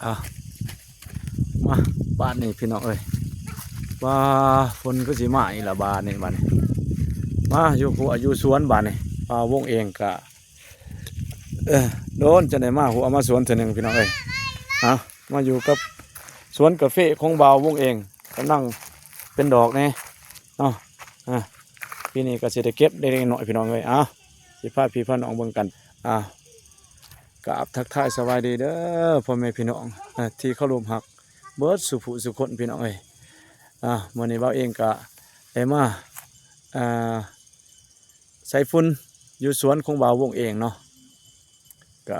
ອ່ະ ມາບາດນີ້ພີ່ນ້ອງເອີຍ ວ່າຝົນຄືຊິມາອີກລະບາດນີ້ ບາດນີ້ ມາຢູ່ຄົວຢູ່ສວນບາດນີ້ ອ່າ ວົງເອງກະ ເອີ ໂດນຈະໄດ້ມາຫົວມາສວນເທື່ອໜຶ່ງພີ່ນ້ອງເອີຍ. ເອົາ ມາຢູ່ກັບສວນກາເຟຂອງບ່າວວົງເອງ ກຳລັງເປັນດອກແດ່ເນາະ. ອ່າ ປີນີ້ກໍຊິໄດ້ເກັບເລັກໆນ້ອຍໆ ພີ່ນ້ອງເອີຍ. ເອົາ ຊິພາພີ່ພານ້ອງເບິ່ງກັນ. ອ່າ ກາບທັກທາຍສະບາຍດີເດີພໍ່ແມ່ພີ່ນ້ອງ ເອີ ທີ່ເຄົາລົບຮັກເບິດສູ່ຜູ້ສູ່ຄົນ ພີ່ນ້ອງເອີຍ. ອ່າ ມື້ນີ້ບ່າວເອງກະໄດ້ມາ ອ່າ ໃສ່ຝຸ່ນຢູ່ສວນຂອງບ່າວວົງເອງເນາະ ກະ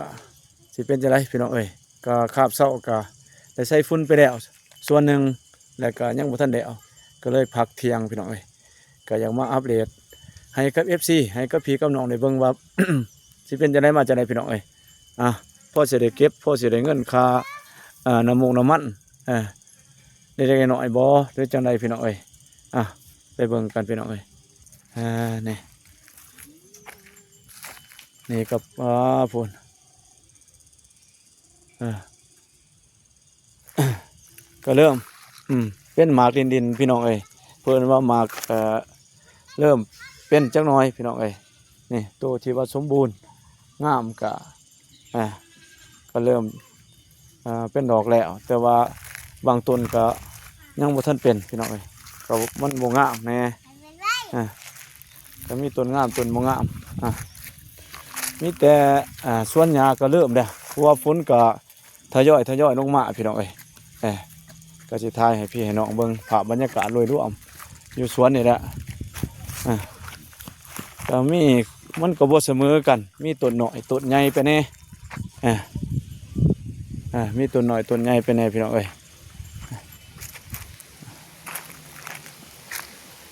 ຊິເປັນຈັ່ງໃດພີ່ນ້ອງເອີຍ. ກະຄາບເຊົ້າກະໄດ້ໃສ່ຝຸ່ນໄປແລ້ວສ່ວນໜຶ່ງ ແລ້ວກະຍັງບໍ່ທັນແລ້ວ ກະເລີຍພັກທ່ຽງພີ່ນ້ອງເອີຍ. ກະຢາກມາອັບເດດໃຫ້ກັບເອັຟຊີ ໃຫ້ກັບພີ່ກັບນ້ອງໄດ້ເບິ່ງວ່າ ຊິເປັນຈັ່ງໃດມາຈັ່ງໃດພີ່ນ້ອງເອີຍ. ອ່ະ ພໍຊິໄດ້ເກັບ ພໍຊິໄດ້ເງິນຄ່າ ເອີ ນ້ຳມົກນ້ຳມັນ ເອີ ເລັກໆນ້ອຍໆບໍ່ ຫຼືຈັ່ງໃດພີ່ນ້ອງເອີຍ. ອ່ະ ໄປເບິ່ງກັນພີ່ນ້ອງເອີຍ. ອ່າ ນີ້ ນີ້ກໍ ອ່າ ພຸ້ນ ເອີ ກໍເລີ່ມ ອືມ ເປັນໝາກດິນໆ ພີ່ນ້ອງເອີຍ. ເພິ່ນວ່າໝາກ ເອີ ເລີ່ມເປັນຈັກໜ່ອຍ ພີ່ນ້ອງເອີຍ. ນີ້ ໂຕທີ່ວ່າສົມບູນງາມກະ ອ່າ ກໍເລີ່ມ ອ່າ ເປັນດອກແລ້ວ ແຕ່ວ່າບາງຕົ້ນກໍຍັງບໍ່ທັນເປັນ ພີ່ນ້ອງເອີຍ. ກໍມັນບໍ່ງາມແດ່ ອ່າ ກໍມີຕົ້ນງາມ ຕົ້ນບໍ່ງາມ. ອ່າ ມີແຕ່ ອ່າ ສວນຫຍ້າກໍເລີ່ມແລ້ວ ເພາະວ່າຝົນກໍທະຍອຍ ທະຍອຍລົງມາ ພີ່ນ້ອງເອີຍ. ເອີ ກໍຊິຖ່າຍໃຫ້ພີ່ໃຫ້ນ້ອງເບິ່ງພາບບັນຍາກາດໂດຍລວມຢູ່ສວນນີ້ແຫຼະ. ອ່າ ກໍມີ ມັນກໍບໍ່ສະເໝີກັນ ມີຕົ້ນນ້ອຍຕົ້ນໃຫຍ່ໄປແດ່. ອ່າ ອ່າ ມີຕົ້ນນ້ອຍຕົ້ນໃຫຍ່ໄປແດ່ ພີ່ນ້ອງເອີຍ.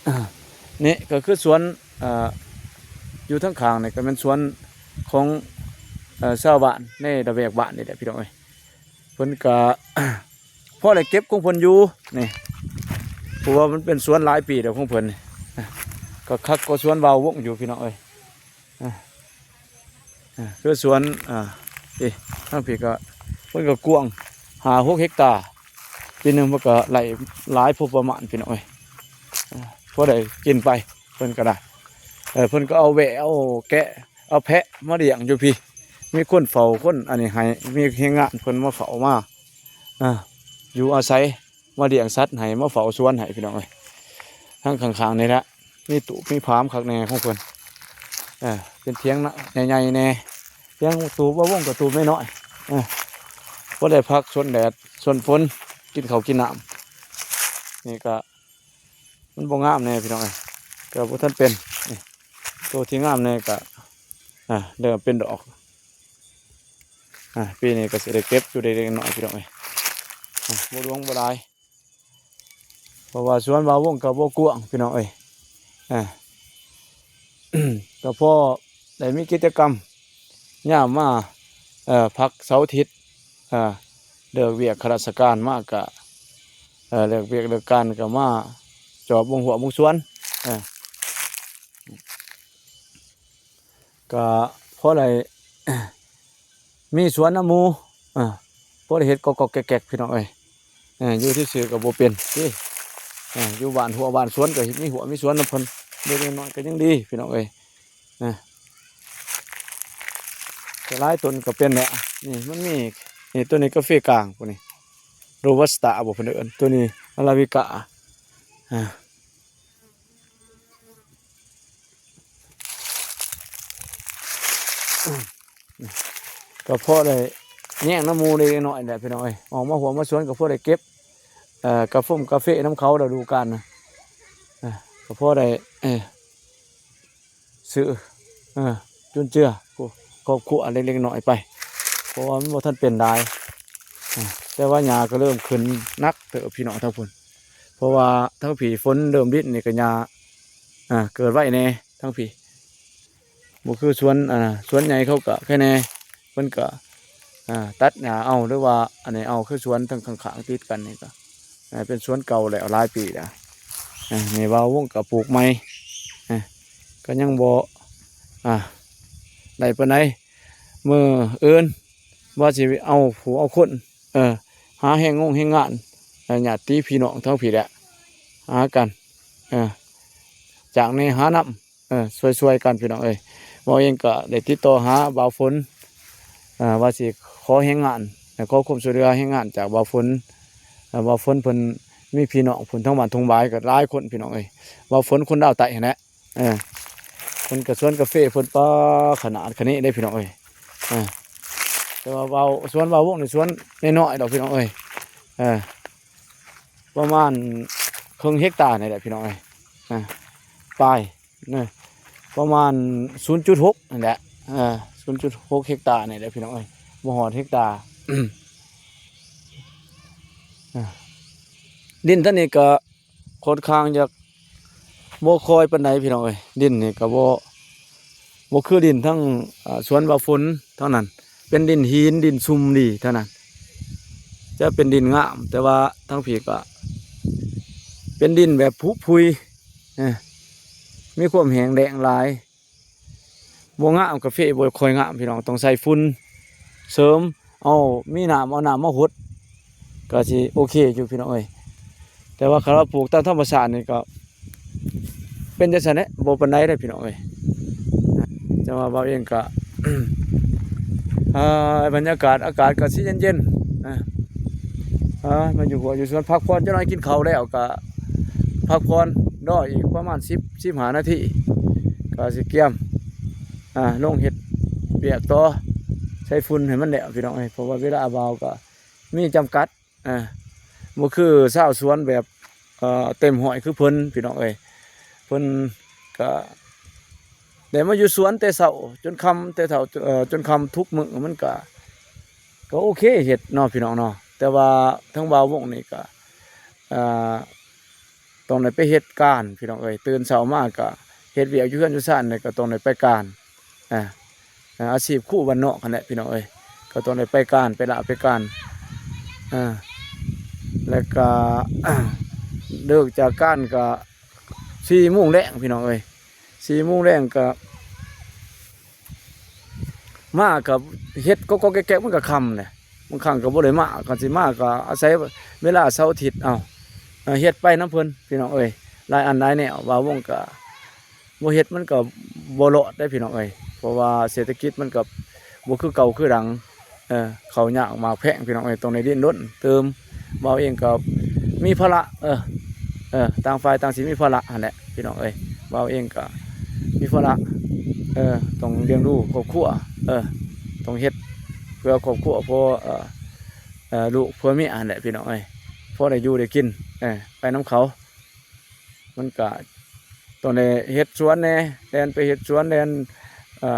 ອ່າ ນີ້ກໍຄືສວນ ອ່າ ຢູ່ທາງຂ້າງນີ້ກໍແມ່ນສວນຂອງ ເອີ ຊາວບ້ານໃນລະແວກບ້ານນີ້ແຫຼະ ພີ່ນ້ອງເອີຍ. ເພິ່ນກະ ພໍໄດ້ເກັບຂອງເພິ່ນຢູ່ນີ້ ເພາະວ່າມັນເປັນສວນຫຼາຍປີແລ້ວຂອງເພິ່ນນີ້. ກໍຄັກກວ່າສວນບ່າວວົງຢູ່ ພີ່ນ້ອງເອີຍ. ອ່າ ຄືສວນ ອ່າ ເອີ ທາງພີ້ກໍ ເພິ່ນກໍກວ້າງຫ້າຫົກເຮັກຕາ ປີໜຶ່ງເພິ່ນກໍໄດ້ຫຼາຍພໍປະມານ ພີ່ນ້ອງເອີຍ. ອ່າ ພໍໄດ້ກິນໄປ ເພິ່ນກໍໄດ້ ເອີ ເພິ່ນກໍເອົາແວະ ເອົາແກະ ເອົາແພະມາລ້ຽງຢູ່ພີ້ ມີຄົນເຝົ້າ ຄົນອັນນີ້ໃຫ້ ມີແຮງງານເພິ່ນມາເຝົ້າມາ ອ່າ ຢູ່ອາໄສ ມາລ້ຽງສັດໃຫ້ ມາເຝົ້າສວນໃຫ້ ພີ່ນ້ອງເອີຍ. ທາງຂ້າງໆນີ້ແຫຼະ ມີຕູບມີຜາມຄັກແນ່ຂອງເພິ່ນ ເອີ ເປັນຖຽງນະໃຫຍ່ໆແນ່ ຖຽງຕູບບ່າວວົງກໍຕູບນ້ອຍໆ ເອີ ພໍໄດ້ພັກຊົນແດດຊົນຝົນ ກິນເຂົ້າກິນນ້ຳ. ນີ້ກໍ ມັນບໍ່ງາມແນ່ ພີ່ນ້ອງເອີຍ ກໍບໍ່ທັນເປັນ. ນີ້ ໂຕທີ່ງາມແນ່ກໍ ອ່າ ເລີ່ມເປັນດອກ. ອ່າ ປີນີ້ກໍຊິໄດ້ເກັບຢູ່ເລັກໆນ້ອຍໆ ພີ່ນ້ອງເອີຍ. ອ່າ ບໍ່ຫຼວງບໍ່ຫຼາຍ ເພາະວ່າສວນບ່າວວົງກໍບໍ່ກວ້າງ ພີ່ນ້ອງເອີຍ. ອ່າ ກໍພໍໄດ້ມີກິດຈະກຳ ຍາມມາ ເອີ ພັກເສົາອາທິດ ເອີ ເລີກວຽກຂ້າລາຊະການມາກະ ເອີ ເລີກວຽກເລີກການກະມາຈອບເບິ່ງຮົ້ວເບິ່ງສວນ ເອີ ກະພໍໄດ້ ມີສວນນຳໝູ່ ເອີ ພໍໄດ້ເຮັດກອກໆແກກໆ ພີ່ນ້ອງເອີຍ. ເອີ ຢູ່ຊື່ໆກໍບໍ່ເປັນຕິ ເອີ ຢູ່ບ້ານຮົ້ວບ້ານສວນກໍເຮັດມີຮົ້ວມີສວນນຳເພິ່ນ ເລັກໆນ້ອຍໆກໍຍັງດີ ພີ່ນ້ອງເອີຍ. ນະ ແຕ່ຫຼາຍຕົ້ນກໍເປັນແຫຼະ. ນີ້ມັນມີ ນີ້ ໂຕນີ້ກາເຟກາງ ພວກນີ້ ໂຣບັສຕາບໍ ເພິ່ນເອີ້ນ ໂຕນີ້ອາຣາບິກາ ອ່າ ກໍພໍໄດ້ແຍງນຳໝູ່ເລັກໆນ້ອຍໆແຫຼະ ພີ່ນ້ອງເອີຍ. ອອກມາຮົ້ວມາສວນກໍພໍໄດ້ເກັບ ເອີ ກາຟົງກາເຟນຳເຂົາລະດູການນະ ເອີ ກໍພໍໄດ້ ເອີ ຊື້ ເອີ ຈຸນເຈືອ ໂອ້ ຄອບຄົວເລັກໆນ້ອຍໆໄປ ເພາະວ່າມັນບໍ່ທັນເປັນຫຼາຍ. ເອີ ແຕ່ວ່າຫຍ້າກໍເລີ່ມຂຶ້ນໜັກເຕີບ ພີ່ນ້ອງ ທາງພຸ້ນ ເພາະວ່າທາງພີ້ຝົນເລີ່ມລິນນີ້ກໍຫຍ້າ ອ່າ ເກີດໄວແດ່ທາງພີ້ ບໍ່ຄືສວນ ອ່າ ສວນໃຫຍ່ເຂົາກໍແຄ່ແນ່ ເພິ່ນກໍ ອ່າ ຕັດຫຍ້າເອົາ ຫຼືວ່າອັນນີ້ເອົາ ຄືສວນທາງຂ້າງໆຕິດກັນນີ້ກໍ ອ່າ ເປັນສວນເກົ່າແລ້ວຫຼາຍປີແລ້ວ. ອ່າ ນີ້ບ່າວວົງກໍປູກໃໝ່ ອ່າ ກໍຍັງບໍ່ ອ່າ ໄດ້ປານໃດ. ມື້ອື່ນວ່າຊິເອົາຜູ້ເອົາຄົນ ເອີ ຫາແຮງງົງແຮງງານ ເອີ ຍາດຕິພີ່ນ້ອງທາງພີ້ແຫຼະ ຫາກັນ ເອີ ຈ້າງແດ່ຫານຳ ເອີ ຊ່ວຍໆກັນພີ່ນ້ອງເອີຍ. ເວົ້າເອງກໍໄດ້ຕິດຕໍ່ຫາບ່າວຝົນ ເອີ ວ່າຊິຂໍແຮງງານ ຂໍຄວາມຊ່ວຍເຫຼືອແຮງງານຈາກບ່າວຝົນ. ເອີ ບ່າວຝົນເພິ່ນມີພີ່ນ້ອງພຸ້ນທາງບ້ານທົ່ງຫວາຍກໍຫຼາຍຄົນພີ່ນ້ອງເອີຍ. ບ່າວຝົນຄົນລາວໃຕ້ຫັ້ນແຫຼະ ເອີ ເພິ່ນກໍສວນກາເຟເພິ່ນປາຂະໜາດຂະເນເດ້ພີ່ນ້ອງເອີຍ. ເອີ ແຕ່ວ່າເວົ້າ ສວນບ່າວວົງນີ້ສວນນ້ອຍໆດອກພີ່ນ້ອງເອີຍ. ເອີ ປະມານເຄິ່ງເຮັກຕານີ້ແຫຼະພີ່ນ້ອງເອີຍ ອ່າ ປາຍນະ ປະມານສູນຈຸດຫົກນີ້ແຫຼະ ເອີ ສູນຈຸດຫົກເຮັກຕານີ້ແຫຼະພີ່ນ້ອງເອີຍ ບໍ່ຮອດເຮັກຕາ. ອ່າ ດິນທາງນີ້ກໍຄ່ອນຂ້າງຈະບໍ່ຄ່ອຍປານໃດພີ່ນ້ອງເອີຍ. ດິນນີ້ກໍບໍ່ ບໍ່ຄືດິນທາງ ເອີ ສວນບ່າວຝົນທາງນັ້ນ ເປັນດິນຫີນ ດິນຊຸ່ມດີເທົ່ານັ້ນ ຈະເປັນດິນງາມ. ແຕ່ວ່າທາງພີ້ກໍເປັນດິນແບບຜຸຜຸຍ ເອີ ມີຄວາມແຫ້ງແລ້ງຫຼາຍ ບໍ່ງາມ ກາເຟບໍ່ຄ່ອຍງາມພີ່ນ້ອງ ຕ້ອງໃສ່ຝຸ່ນເສີມ ເອົາ ມີນ້ຳ ເອົານ້ຳມາຫົດ ກໍຊິໂອເຄຢູ່ພີ່ນ້ອງເອີຍ. ແຕ່ວ່າຄັນວ່າປູກຕາມທຳມະຊາດນີ້ກໍເປັນຈັ່ງຊັ້ນແຫຼະ ບໍ່ປານໃດເດ້ພີ່ນ້ອງເອີຍ. ແຕ່ວ່າບ່າວເອງກໍ ອ່າ ບັນຍາກາດອາກາດກໍຊິເຢັນໆ ອ່າ ມາຢູ່ຫົວຢູ່ສວນ ພັກຜ່ອນຈັກໜ້ອຍ ກິນເຂົ້າແລ້ວກໍພັກຜ່ອນ ລໍອີກປະມານສິບ ສິບຫ້ານາທີ ກໍຊິກຽມ ອ່າ ລົງເຮັດວຽກຕໍ່ ໃສ່ຝຸ່ນໃຫ້ມັນແລ້ວພີ່ນ້ອງເອີຍ. ເພາະວ່າເວລາບ່າວກໍມີຈຳກັດ ອ່າ ບໍ່ຄືຊາວສວນແບບ ເອີ ເຕັມຮ້ອຍຄືເພິ່ນພີ່ນ້ອງເອີຍ. ເພິ່ນກະໄດ້ມາຢູ່ສວນແຕ່ເຊົ້າຈົນຄ່ຳ ແຕ່ເຊົ້າ ເອີ ຈົນຄ່ຳທຸກມື້ ມັນກະ ກໍໂອເຄເຮັດເນາະພີ່ນ້ອງເນາະ. ແຕ່ວ່າທາງບ່າວວົງນີ້ກະ ອ່າ ຕ້ອງໄດ້ໄປເຮັດການພີ່ນ້ອງເອີຍ. ຕື່ນເຊົ້າມາກໍເຮັດວຽກຢູ່ເຮືອນຢູ່ຊານ ແລ້ວກໍຕ້ອງໄດ້ໄປການ ອ່າ ອາ ອາຊີບຄູບ້ານນອກຫັ້ນແຫຼະພີ່ນ້ອງເອີຍ. ກໍຕ້ອງໄດ້ໄປການ ໄປລະໄປການ ອ່າ ແລ້ວກໍ ເລີກຈາກການກໍສີ່ໂມງແລງພີ່ນ້ອງເອີຍ. ສີ່ໂມງແລງກໍ ມາກໍເຮັດກໍໆແກະໆ ມັນກໍຄ່ຳແຫຼະ. ບາງຄັ້ງກໍບໍ່ໄດ້ມາ ຄັນຊິມາກໍອາໄສເວລາເສົາອາທິດເອົາ ເຮັດໄປນຳເພິ່ນພີ່ນ້ອງເອີຍ. ຫຼາຍອັນຫຼາຍແນວ ບ່າວວົງກໍບໍ່ເຮັດມັນກໍບໍ່ລອດເດ້ພີ່ນ້ອງເອີຍ. ເພາະວ່າເສດຖະກິດມັນກໍບໍ່ຄືເກົ່າຄືຫຼັງ ເອີ ເຂົ້າຍາກໝາກແພງພີ່ນ້ອງເອີຍ ຕ້ອງໄດ້ດີ້ນລົນຕື່ມ. ບ່າວເອງກໍມີພາລະ ເອີ ເອີ ຕ່າງຝ່າຍຕ່າງຊິມີພາລະຫັ້ນແຫຼະພີ່ນ້ອງເອີຍ. ບ່າວເອງກໍມີພາລະ ເອີ ຕ້ອງລ້ຽງດູຄອບຄົວ ເອີ ຕ້ອງເຮັດເພື່ອຄອບຄົວ ເພື່ອ ເອີ ເອີ ລູກເພື່ອເມຍຫັ້ນແຫຼະພີ່ນ້ອງເອີຍ. ພໍໄດ້ຢູ່ໄດ້ກິນ ເອີ ໄປນຳເຂົາ ມັນກະຕ້ອງໄດ້ເຮັດສວນແດ່ ແລ່ນໄປເຮັດສວນ ແລ່ນ ເອີ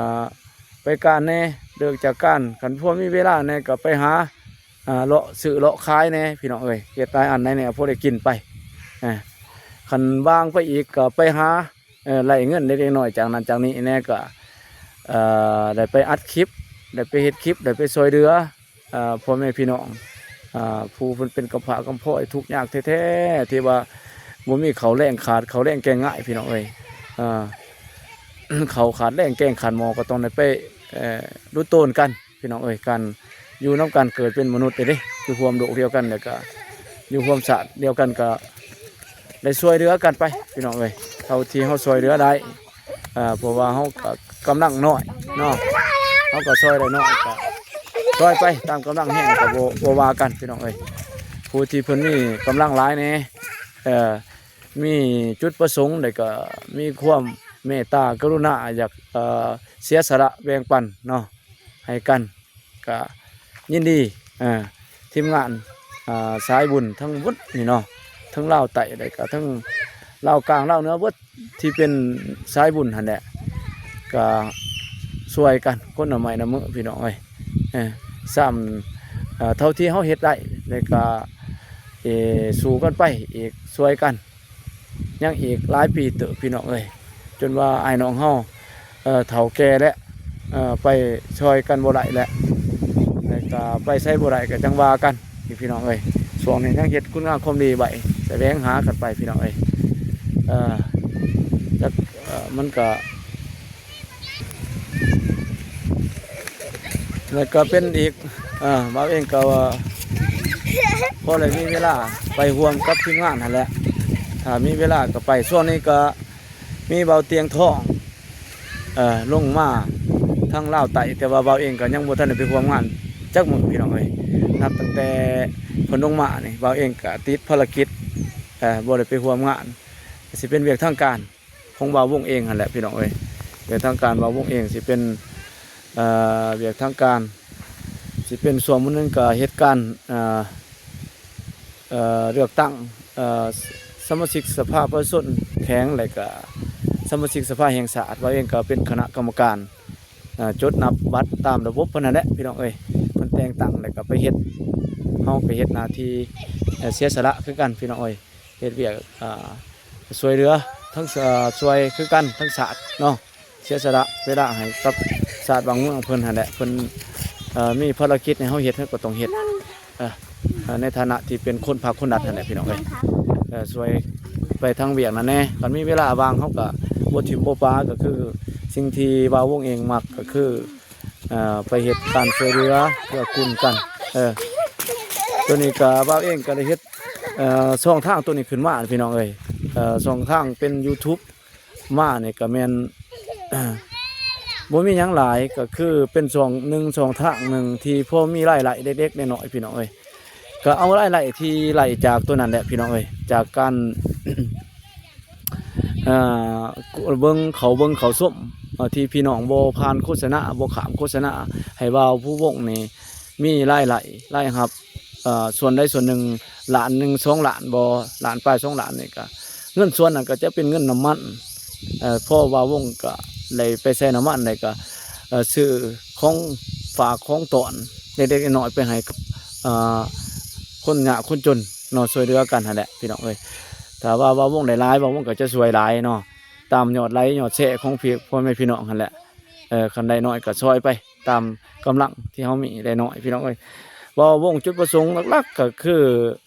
ໄປການແດ່ ເລີກຈາກການ ຄັນພໍມີເວລາແດ່ກໍໄປຫາ ເອີ ເລາະຊື້ເລາະຂາຍແດ່ພີ່ນ້ອງເອີຍ. ເຮັດຫຼາຍອັນຫຼາຍແນວ ພໍໄດ້ກິນໄປ ເອີ ຄັນວ່າງໄປອີກກໍໄປຫາ ເອີ ໄລ່ເງິນເລັກໆນ້ອຍໆຈາກນັ້ນຈາກນີ້ແດ່ ກໍ ເອີ ໄດ້ໄປອັດຄລິບ ໄດ້ໄປເຮັດຄລິບ ໄດ້ໄປຊ່ວຍເຫຼືອ ເອີ ພໍ່ແມ່ພີ່ນ້ອງ ເອີ ຜູ້ເພິ່ນເປັນກຳພ້າກຳພ້ອຍ ທຸກຍາກແທ້ໆ ທີ່ວ່າບໍ່ມີເຂົ້າແລງ ຂາດເຂົ້າແລງແກງງາຍພີ່ນ້ອງເອີຍ. ເອີ ເຂົ້າຂາດແລງແກງຂາດໝໍກໍຕ້ອງໄດ້ໄປ ເອີ ລຸດໂຕນກັນພີ່ນ້ອງເອີຍ. ການຢູ່ນຳກັນ ເກີດເປັນມະນຸດເດ້ ຢູ່ຮ່ວມໂລກດຽວກັນ ແລ້ວກໍຢູ່ຮ່ວມຊາດດຽວກັນ ກໍໄດ້ຊ່ວຍເຫຼືອກັນໄປພີ່ນ້ອງເອີຍ ເທົ່າທີ່ເຮົາຊ່ວຍເຫຼືອໄດ້. ເອີ ເພາະວ່າເຮົາກໍກຳລັງນ້ອຍເນາະ ເຮົາກໍຊ່ອຍໄດ້ນ້ອຍ ກໍຊ່ອຍໄປຕາມກຳລັງແຮງ ກໍບໍ່ ບໍ່ວ່າກັນພີ່ນ້ອງເອີຍ. ຜູ້ທີ່ເພິ່ນມີກຳລັງຫຼາຍແດ່ ເອີ ມີຈຸດປະສົງ ແລ້ວກໍມີຄວາມເມດຕາກະລຸນາ ຢາກ ເອີ ເສຍສະຫຼະແບ່ງປັນເນາະ ໃຫ້ກັນ ກະຍິນດີ ເອີ ທີມງານ ເອີ ສາຍບຸນທັງໝົດນີ້ເນາະ ທັງລາວໃຕ້ ແລ້ວກະທັງລາວກາງ ລາວເໜືອ ເບິດທີ່ເປັນສາຍບຸນຫັ້ນແຫຼະ ກະຊ່ວຍກັນຄົນລະໄມ້ລະມືພີ່ນ້ອງເອີຍ. ເອີ ຊ້ຳ ເອີ ເທົ່າທີ່ເຮົາເຮັດໄດ້ ແລ້ວກະ ເອີ ສູ້ກັນໄປອີກ ຊ່ວຍກັນ ຍັງອີກຫຼາຍປີເຕີບພີ່ນ້ອງເອີຍ ຈົນວ່າອ້າຍນ້ອງເຮົາ ເອີ ເຖົ້າແກ່ແລ້ວ ເອີ ໄປຊ່ອຍກັນບໍ່ໄດ້ແລ້ວ ແລ້ວກໍໄປໃສບໍ່ໄດ້ ກໍຈັ່ງວ່າກັນອີກພີ່ນ້ອງເອີຍ. ຊ່ວງນີ້ຍັງເຮັດຄຸນງາມຄວາມດີໄວ້ ສະແຫວງຫາກັນໄປພີ່ນ້ອງເອີຍ. ເອີ ຈັກ ເອີ ມັນກໍ ແລ້ວກໍເປັນອີກ ເອີ ບ່າວເອງກໍວ່າ ພໍໄດ້ມີເວລາໄປຮ່ວມກັບທີມງານຫັ້ນແຫຼະ ຖ້າມີເວລາກໍໄປ. ຊ່ວງນີ້ກໍມີບ່າວຕຽງທອງ ເອີ ລົງມາທາງລາວໃຕ້ ແຕ່ວ່າບ່າວເອງກໍຍັງບໍ່ທັນໄດ້ໄປຮ່ວມງານຈັກມື້ ພີ່ນ້ອງເອີຍ. ນັບຕັ້ງແຕ່ເພິ່ນລົງມານີ້ ບ່າວເອງກໍຕິດພາລະກິດ ເອີ ບໍ່ໄດ້ໄປຮ່ວມງານ ຊິເປັນວຽກທາງການຂອງບ່າວວົງເອງຫັ້ນແຫຼະ ພີ່ນ້ອງເອີຍ. ວຽກທາງການບ່າວວົງເອງຊິເປັນ ເອີ ວຽກທາງການ ຊິເປັນຊ່ວງມື້ໜຶ່ງກໍເຮັດການ ເອີ ເອີ ເລືອກຕັ້ງ ເອີ ສະມາຊິກສະພາປະຊາຊົນແຂວງ ແລະກະສະມາຊິກສະພາແຫ່ງຊາດ. ບ່າວເອງກໍເປັນຄະນະກຳມະການ ເອີ ຈົດນັບບັດຕາມລະບົບເພິ່ນນັ້ນແຫຼະ ພີ່ນ້ອງເອີຍ. ເພິ່ນແຕ່ງຕັ້ງແລ້ວກໍໄປເຮັດ ເຮົາກໍເຮັດໜ້າທີ່ ເອີ ເສຍສະຫຼະຄືກັນ ພີ່ນ້ອງເອີຍ. ເຮັດວຽກ ອ່າ ຊ່ວຍເຫຼືອທັງ ເອີ ຊ່ວຍຄືກັນທັງຊາດເນາະ ເສຍສະຫຼະເວລາໃຫ້ກັບຊາດບ້ານເມືອງເພິ່ນຫັ້ນແຫຼະ. ເພິ່ນ ເອີ ມີພາລະກິດໃຫ້ເຮົາເຮັດ ເຮົາກໍຕ້ອງເຮັດ ເອີ ເອີ ໃນຖານະທີ່ເປັນຄົນພັກຄົນລັດຫັ້ນແຫຼະ ພີ່ນ້ອງເອີຍ. ເອີ ຊ່ວຍໄປທາງວຽກນັ້ນແດ່ ຄັນມີເວລາວ່າງເຮົາກໍບໍ່ຖິ້ມບໍ່ປະ. ກໍຄືສິ່ງທີ່ບ່າວວົງເອງມັກກໍຄື ເອີ ໄປເຮັດການຊ່ວຍເຫຼືອເກື້ອກູນກັນ. ເອີ ໂຕນີ້ກໍບ່າວເອງກໍໄດ້ເຮັດ ເອີ ຊ່ອງທາງໂຕນີ້ຂຶ້ນມາ ພີ່ນ້ອງເອີຍ. ເອີ ຊ່ອງທາງເປັນ YouTube ມານີ້ກໍແມ່ນ ບໍ່ມີຫຍັງຫຼາຍ ກໍຄືເປັນຊ່ອງໜຶ່ງ ຊ່ອງທາງໜຶ່ງທີ່ພໍມີລາຍໄດ້ເລັກໆນ້ອຍໆ ພີ່ນ້ອງເອີຍ. ກໍເອົາລາຍໄດ້ທີ່ໄດ້ຈາກໂຕນັ້ນແຫຼະ ພີ່ນ້ອງເອີຍ ຈາກການ ເອີ ເບິ່ງເຂົາ ເບິ່ງເຂົາຊົມ ເອີ ທີ່ພີ່ນ້ອງບໍ່ຜ່ານໂຄສະນາ ບໍ່ຂ້າມໂຄສະນາ ໃຫ້ບ່າວພູວົງນີ້ມີລາຍໄດ້ ລາຍຮັບ ເອີ ສ່ວນໃດສ່ວນໜຶ່ງ ລ້ານໜຶ່ງ ສອງລ້ານບໍ່ ລ້ານປາຍ ສອງລ້ານນີ້ ກໍເງິນສ່ວນນັ້ນກໍຈະເປັນເງິນນ້ຳມັນ ເອີ ເພາະບ່າວວົງກໍໄດ້ໄປໃສ່ນ້ຳມັນ ແລ້ວກໍ ເອີ ຊື້ຂອງຝາກຂອງຕ້ອນເລັກໆນ້ອຍໆໄປໃຫ້ກັບ ເອີ ຄົນຍາກຄົນຈົນເນາະ ຊ່ວຍເຫຼືອກັນຫັ້ນແຫຼະ ພີ່ນ້ອງເອີຍ. ຖ້າວ່າບ່າວວົງໄດ້ຫຼາຍ ບ່າວວົງກໍຈະຊ່ວຍຫຼາຍເນາະ ຕາມຍອດໄລຍອດແຊຂອງພີ່ ພໍ່ແມ່ພີ່ນ້ອງຫັ້ນແຫຼະ. ເອີ ຄັນໄດ້ນ້ອຍກໍຊ່ອຍໄປຕາມກຳລັງທີ່ເຮົາມີ ໄດ້ນ້ອຍ ພີ່ນ້ອງເອີຍ. ບ່າວວົງຈຸດປະສົງຫຼັກໆ ກໍຄື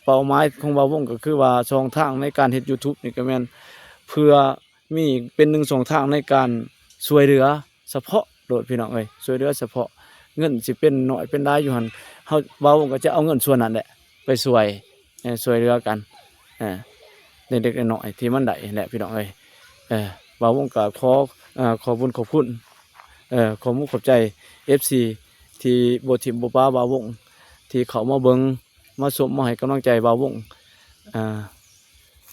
ເປົ້າໝາຍຂອງບ່າວວົງກໍຄືວ່າ ຊ່ອງທາງໃນການເຮັດ YouTube ນີ້ກໍແມ່ນເພື່ອມີເປັນໜຶ່ງຊ່ອງທາງໃນການຊ່ວຍເຫຼືອສະເພາະໂລດ ພີ່ນ້ອງເອີຍ ຊ່ວຍເຫຼືອສະເພາະ. ເງິນຊິເປັນໜ້ອຍເປັນຫຼາຍຢູ່ຫັ້ນ ເຮົາ ບ່າວວົງກໍຈະເອົາເງິນສ່ວນນັ້ນແຫຼະໄປຊ່ວຍ ເອີ ຊ່ວຍເຫຼືອກັນ ເອີ ເລັກໆນ້ອຍໆທີ່ມັນໄດ້ແຫຼະ ພີ່ນ້ອງເອີຍ. ເອີ ບ່າວວົງກໍຂໍ ເອີ ຂອບບຸນຂອບຄຸນ ເອີ ຂອບມຸກຂອບໃຈ ເອັຟຊີ ທີ່ບໍ່ຖິ້ມບໍ່ປະບ່າວວົງ ທີ່ເຂົ້າມາເບິ່ງ ມາຊົມ ມາໃຫ້ກຳລັງໃຈບ່າວວົງ ເອີ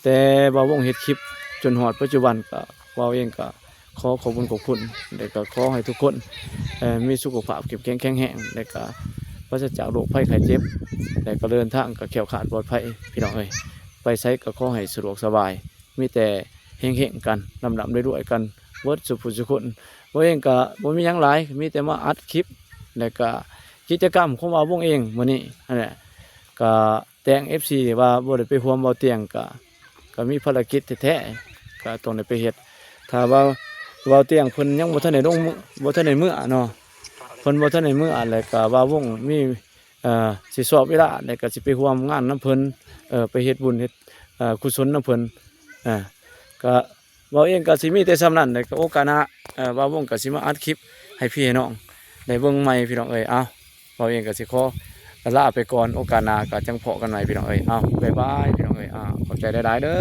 ແຕ່ບ່າວວົງເຮັດຄລິບຈົນຮອດປັດຈຸບັນ ກໍບ່າວເອງກໍ ຂໍຂອບຄຸນຂອບຄຸນ ແລະກໍຂໍໃຫ້ທຸກຄົນ ເອີ ມີສຸຂະພາບເຂັ້ມແຂງແຂງແຮງ ແລະກໍປາສະຈາກໂລກໄພໄຂ້ເຈັບ ແລະກໍເດີນທາງກໍແຄ້ວຄາດປອດໄພ ພີ່ນ້ອງເອີຍ. ໄປໃສກໍຂໍໃຫ້ສະດວກສະບາຍ ມີແຕ່ເຮັງໆກັນ ລ່ຳໆລວຍໆກັນເບິດສູ່ຜູ້ສູ່ຄົນ. ບ່າວເອງກໍບໍ່ມີຫຍັງຫຼາຍ ມີແຕ່ມາອັດຄລິບ ແລະກໍກິດຈະກຳຂອງບ່າວວົງເອງມື້ນີ້ຫັ້ນແຫຼະ ກໍ ແຕ່ງ ເອັຟຊີ ວ່າບໍ່ໄດ້ໄປຮ່ວມເວົ້າຕຽງ ກະ ກະມີພາລະກິດແທ້ໆ ກະຕ້ອງໄດ້ໄປເຮັດ. ຖ້າວ່າເວົ້າຕຽງເພິ່ນຍັງບໍ່ທັນໄດ້ລົງ ບໍ່ທັນໄດ້ເມືອເນາະ ເພິ່ນບໍ່ທັນໄດ້ເມືອ ແລ້ວກະວ່າວົງມີ ເອີ ຊິຊອບເວລາ ແລ້ວກະຊິໄປຮ່ວມງານນຳເພິ່ນ ເອີ ໄປເຮັດບຸນເຮັດ ເອີ ກຸສົນນຳເພິ່ນ ເອີ ກະ ເວົ້າເອງກໍຊິມີແຕ່ສ່ຳນັ້ນແຫຼະ ກໍໂອກາດໜ້າ ເອີ ບ່າວວົງກໍຊິມາອັດຄລິບໃຫ້ພີ່ໃຫ້ນ້ອງໄດ້ເບິ່ງໃໝ່ ພີ່ນ້ອງເອີຍ. ເອົ້າ ເວົ້າເອງກໍຊິຂໍລາໄປກ່ອນ ໂອກາດໜ້າກໍຈັ່ງພໍ້ກັນໃໝ່ ພີ່ນ້ອງເອີຍ. ເອົ້າ ບາຍບາຍ ພີ່ນ້ອງເອີຍ. ເອົ້າ ຂອບໃຈຫຼາຍໆເດີ.